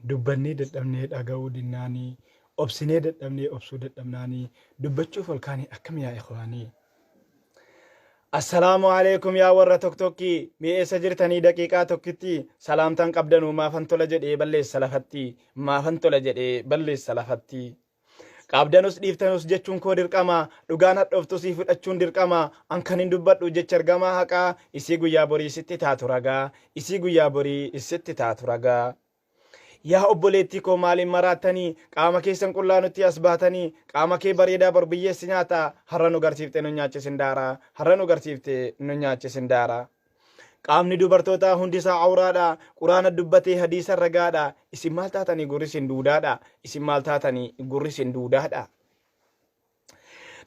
Dubbannee dadhabnee dhaga'uu dinnaanii, obsinee dadhabnee obsuu dadhabnaanii, dubbachuuf ol kaane akkam yaa ikhwaanii. Assalaamu alaikum yaa warra tokki mee eessa jirtanii daqiiqaa tokkitti salaamtaan qabdanuu maafan tola jedhee balleessa lafatti maafan tola jedhee balleessa lafatti. Qabdanus dhiiftanus jechuun koo dirqama dhugaan hadhooftusii fudhachuun dirqama an kan hin dubbadhu jecha ergamaa haqaa isii guyyaa borii sitti taatu ragaa isii guyyaa borii sitti taatu ragaa. Yaa obboleettii koo maaliin maraattanii qaama keessan qullaa nutti as baatanii qaama kee bareedaa bor biyyeessi nyaata har'a nu garsiifte nu nyaachisin daaraa har'a nu garsiifte nu nyaachisin daaraa. Qaamni dubartootaa hundisaa awraadha. Quraana dubbatee hadiisa ragaadha. Isin maal taatanii gurri isin duudaadha. Isin maal taatanii gurri isin duudaadha.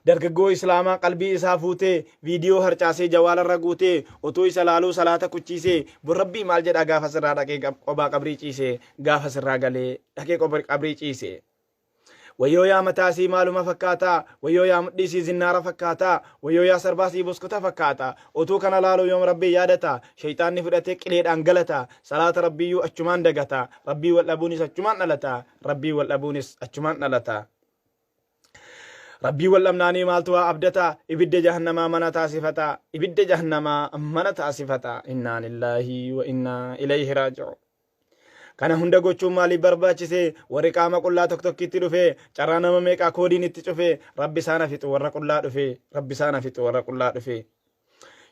Dargaggoo Islaamaa qalbii isaa fuutee viidiyoo harcaasee jawaalarra guutee otuu isa laaluu salaata kuchiisee bor rabbii maal jedhaa gaafa sirraa dhaqee qobaa qabrii ciisee gaafa sirraa galee dhaqee qabrii ciisee. Wayyoo yaa mataa sii maaluma fakkaata wayyoo yaa mudhii sii zinnaara fakkaata wayyoo yaa sarbaa sii buskuta fakkaata utuu kana laaluu yoom rabbii yaadata shayxaanni fudhatee qileedhaan galata salaata rabbiyyuu achumaan dagata rabbii wal dhabuunis achumaan dhalata rabbii wal dhabuunis achumaan dhalata. Rabbii wal dhabnaanii maaltu waa abdata ibidda jahannamaa mana taasifata ibidda jahannamaa mana taasifata innaa lillaahi wa innaa ilayhi raaji'uun. Kana hunda gochuun maaliif barbaachise? Warri qaama qullaa tok tokkitti dhufe, carraa nama meeqaa koodiin itti cufe, Rabbi isaan hafixu warra qullaa dhufe, Rabbi isaan hafixu warra qullaa dhufe.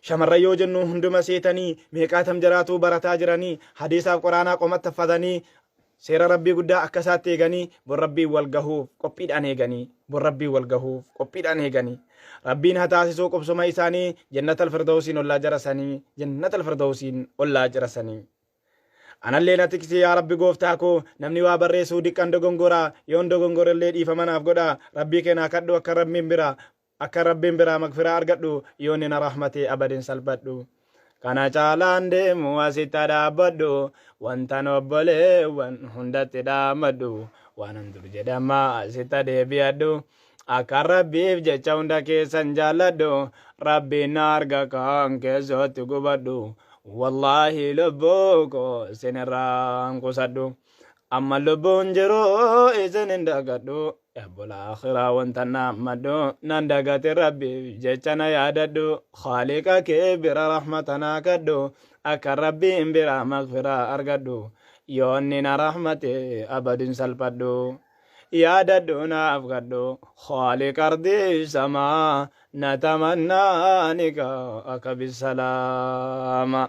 Shamarran yoo jennu hunduma seetanii, meeqaatam jaraatuu barataa jiranii, hadiisaaf qoraanaa qomatti affatanii, seera Rabbii guddaa akka isaatti eeganii, bor Rabbiin wal gahuuf qophiidhaan eeganii, bor Rabbiin wal gahuuf qophiidhaan eeganii. Rabbiin haa taasisuu qubsuma isaanii jannatal firdawsiin ollaa jara sanii, jannatal firdawsiin ollaa jara sanii. Anallee na tiksi yaa Rabbi gooftaa koo namni waa barreessuu diqqan dogongora yoon dogongorellee dhiifama naaf godha Rabbii kee naa kadhu akka Rabbiin bira akka Rabbiin biraa magfiraa argadhu yoonni na rahmate abadin salphadhu. Kana caalaan deemu asitti dhaabbadhu wantan obboleewwan hundatti dhaamadhu waanan dur jedhama asitti deebi'adhu akka Rabbiif jecha hunda keessan jaalladhu Rabbiin na arga kan keessootti gubadhu wallaahi lubbuu koo isinirraa hin qusadhu amma lubbuun jiru isin hin dagadhu ebbola akhiraa wanta naammadhu nan dagate Rabbiif jecha na yaadadhu khaaliqa kee bira rahmata naa kadhu akka Rabbiin bira magfiraa argadhu yoonni na rahmate abadin salphadhu. Yaadadhu naaf kadhu khaaliq ardii samaa natamannaanika akka bisalaama.